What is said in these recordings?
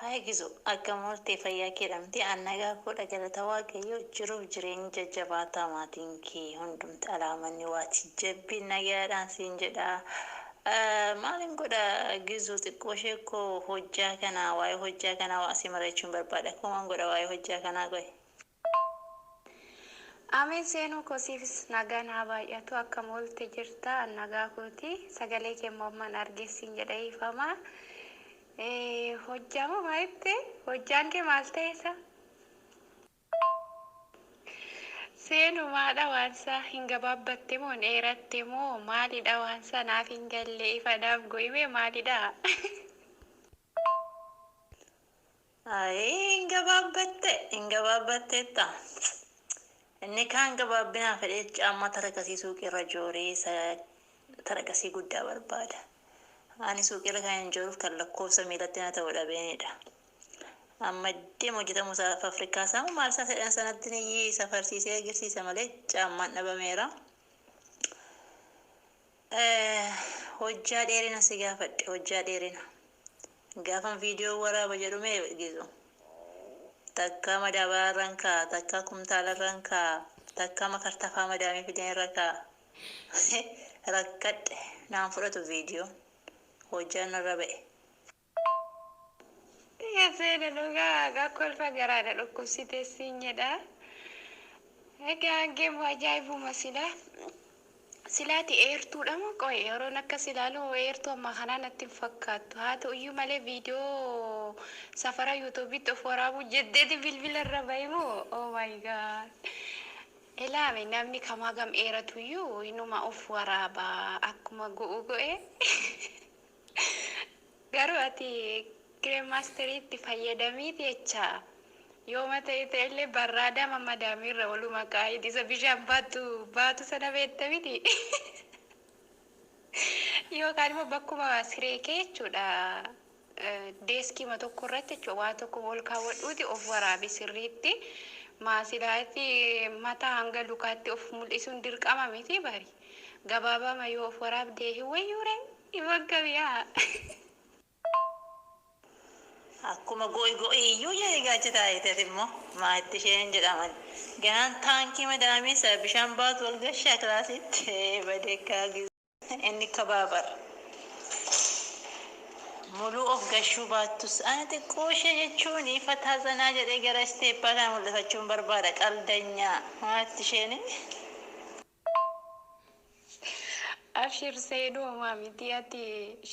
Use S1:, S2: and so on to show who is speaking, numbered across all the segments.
S1: Haa Gizu, akka mooltee fayyaa keedhamte an nagaa koodha, galata Waaqayyoo. Jiruuf jireenya jajjabaataa, maatiin kee hundumti alaamanni waati jabbiin nagaadhaan siin jedha. Maalin godha Gizu, xiqqoo ishee koo hojjaa kanaa, waa'ee hojjaa kanaa waa asii mari'achuun barbaada. Akkumaan godha waa'ee hojjaa kanaa qoy.
S2: Ameen, seenuu kosiifis nagaan haa baay'atu. Akkam oolte jirta? Nagaa kooti. Sagalee kee morman argeessiin jedha ifama. Hojjaa moo maalitti? Hojjaan kee maal ta'e isa? Seenumaadha waansaa hin gabaabbatte moo dheeratte moo maalidha waansaa naaf hin galle, ifadhaaf go'ime maalidha?
S1: Ayii, hin gabaabbatte, hin gabaabbatteetta. Inni kaan gabaabbinaa fedhee caammaa tarakasii suuqirra jooree tarakasii guddaa barbaada. Ani suuqirra kan hin jooruuf kan lakkoofsa miilatti na ta'u dhabeenidha. Amma deema hojjetamu South Afrikaa saamu maal isaa fedhan sanatti ni safarsiisee agarsiisa malee caammaan dhabameera. Hojjaa dheerina si gaafadhe, hojjaa dheerina. Gaafan viidiyoo waraaba jedhume Gizu. Takka madaabaraa kaa'a, takka kumtaalarraan kaa'a, takka makartafaa madaamii fidan irra kaa'a. Rakkadhe, naan fudhatu viidiyoo. Hojjaan narra ba'e.
S2: Seena dhugaa kolfa garaadha dhukkubsite siin jedha. Egaa geemu ajaa'ibuma sila. Silaati eertuudha moo qoy, yeroon akkas ilaalu eertuu amma kanaa natti hin fakkaattu. Haa ta'uyyuu malee viidiyoo safara YouTubeitti of waraabuu jetteeti bilbila irra bahe moo? Oh my God. Ilaame, namni kamaa gam dheeratuyyuu inuma of waraaba akkuma go'u go'e. Garuu ati KineMasteriitti fayyadamiiti jecha. Yooma ta'e ta'ellee barraada mamadaamirra waluma kaa'iti, isa bishaan baattu baatu sana beekta miti. Yookaan immoo bakkuma siree kee jechuudha. Deskiima tokko irratti jechuudha, waa tokko ol kaawwadhuuti of waraabi sirriitti. Maasilaatti mataa hanga lukaatti of mul'isuun dirqama miti bari. Gabaabama yoo of waraabdee hin wayyuure bakka yaa.
S1: Akkuma go'i go'i iyyuu jedhe gaacha taa'eetas immoo maatti isheen jedhaman. Ganaan taankii madaamii isa bishaan baatu wal gashaa kilaasitti badee kaagi inni kabaabar. Muluu of gashuu baattus ani xiqqoo ishee jechuun fataa zanaa jedhee gara isteeppaa kana mul'ifachuun barbaada, qaldanyaa maatti isheen.
S2: Abshir seenuu, homaa miti, ati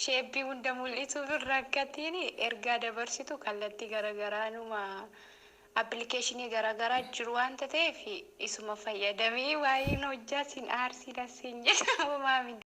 S2: shapeii hunda mul'isuuf hin rakkatiin. Ergaa dabarsitu kallattii garaagaraanuma applicationii garaagaraa jiru waanta ta'eef isuma fayyadamee waa'een hojjaa sin aarsiidha siin jedha, homaa miti.